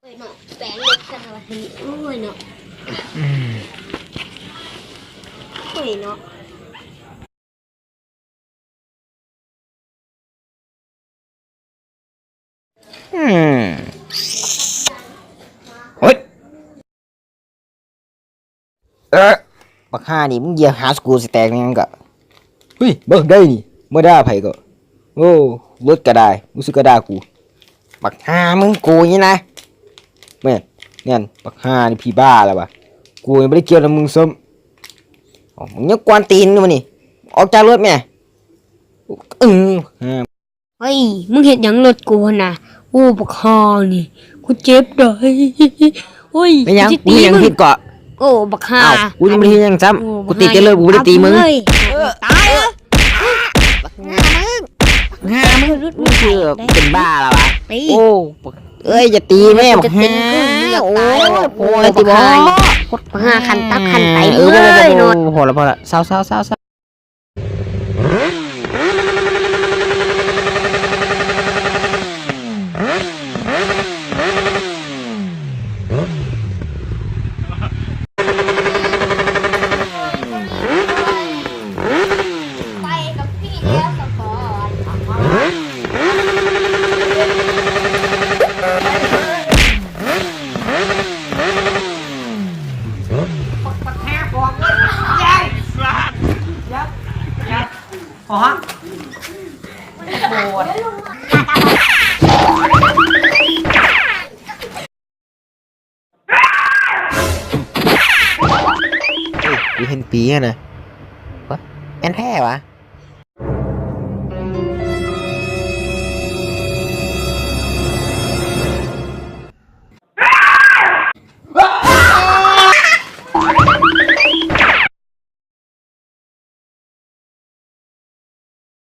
ໂອ້ຍເນາະ ແປງລົດສະຫະວັດນີ້ ໂອ້ຍເນາະ ອືມ ໂອ້ຍເນາະ ອືມ ໂອ້ຍ. ເອີ ບັກຫ່ານີ້ ມຶງຢຽບຫາສະກູສະແຕກຫຍັງກະ ເຮີ້ຍ ເບິ່ງໄດ້ນີ້ ມາດ່າໃຜກະ ໂອ້ ລົດກະໄດ້ ຮູ້ສຶກກະດ່າກູ ບັກຫ່າມຶງ ກູນີ້ນະ ແມ່ນ ແມ່ນ ບັກຫ່ານີ້ ຜີບ້າລະວະ ກູຍັງບໍ່ໄດ້ກ່ຽວນຳມຶງຊ້ຳ ເອົ້າ ມຶງຍັງກວນຕີນຢູ່ນີ້ ອອກຈາກລົດແມ້ ເອີ ບັກຫ່າ. ເຮີ້ຍ ມຶງເຮັດຫຍັງລົດກູຫັ້ນນະ? ໂອ້ ບັກຫ່ານີ້ ກູເຈັບໄດ໋. ໂອ້ຍ ແມ່ນຫຍັງ? ກູຊິຕີມຶງ. ກູເຮັດຫຍັງຜິດເກາະ? ໂອ້ ບັກຫ່າ. ອ້າວ ກູຍັງບໍ່ໄດ້ເຮັດຫຍັງຊ້ຳ. ໂອ້ ກູຕິດແຕ່ລົດ ກູບໍ່ໄດ້ຕີມຶງ. ຕາຍເອີຍ ບັກຫ່າມຶງ ບັກຫ່າມຶງ. ມຶງຄືເປັນບ້າລະວະ? ໂອ້ ເອີຍ ຢ່າຕີແມ່ ບັກຫ່າ. ໂອ້ຍ ໂອ້ຍ ຕິບໍ່ ບັກຫ່າ ຂັນຕັບຂັນໄຕ. ເອີ ພໍລະ ພໍລະ ເຊົາໆໆ. ກູເຫັນປີຫັ້ນນະ ແມ່ນແທ້ຫວາ?